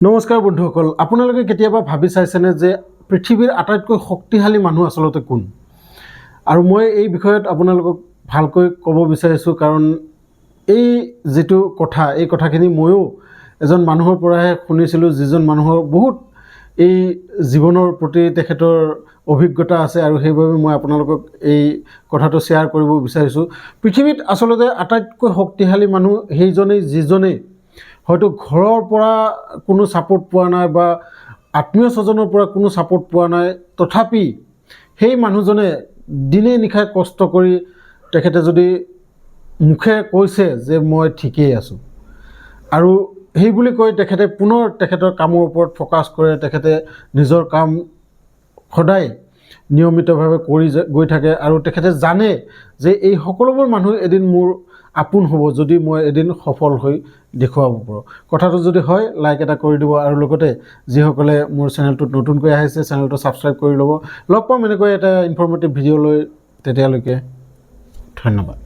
নমস্কাৰ বন্ধুসকল, আপোনালোকে কেতিয়াবা ভাবি চাইছেনে যে পৃথিৱীৰ আটাইতকৈ শক্তিশালী মানুহ আচলতে কোন? আৰু মই এই বিষয়ত আপোনালোকক ভালকৈ ক'ব বিচাৰিছোঁ, কাৰণ এই যিটো কথা, এই কথাখিনি ময়ো এজন মানুহৰ পৰাহে শুনিছিলোঁ, যিজন মানুহৰ বহুত এই জীৱনৰ প্ৰতি তেখেতৰ অভিজ্ঞতা আছে আৰু সেইবাবে মই আপোনালোকক এই কথাটো শ্বেয়াৰ কৰিব বিচাৰিছোঁ। পৃথিৱীত আচলতে আটাইতকৈ শক্তিশালী মানুহ সেইজনেই, যিজনেই হয়তো ঘৰৰ পৰা কোনো ছাপোৰ্ট পোৱা নাই বা আত্মীয় স্বজনৰ পৰা কোনো ছাপোৰ্ট পোৱা নাই, তথাপি সেই মানুহজনে দিনে নিশাই কষ্ট কৰি তেখেতে যদি মুখেৰে কৈছে যে মই ঠিকেই আছোঁ আৰু সেই বুলি কৈ তেখেতে পুনৰ তেখেতৰ কামৰ ওপৰত ফ'কাছ কৰে, তেখেতে নিজৰ কাম সদায় নিয়মিতভাৱে কৰি গৈ থাকে আৰু তেখেতে জানে যে এই সকলোবোৰ মানুহ এদিন মোৰ আপোন হ'ব, যদি মই এদিন সফল হৈ দেখুৱাব পাৰোঁ। কথাটো যদি হয়, লাইক এটা কৰি দিব আৰু লগতে যিসকলে মোৰ চেনেলটোত নতুনকৈ আহিছে, চেনেলটো ছাবস্ক্ৰাইব কৰি ল'ব। লগ পাম এনেকৈ এটা ইনফৰ্মেটিভ ভিডিঅ' লৈ, তেতিয়ালৈকে ধন্যবাদ।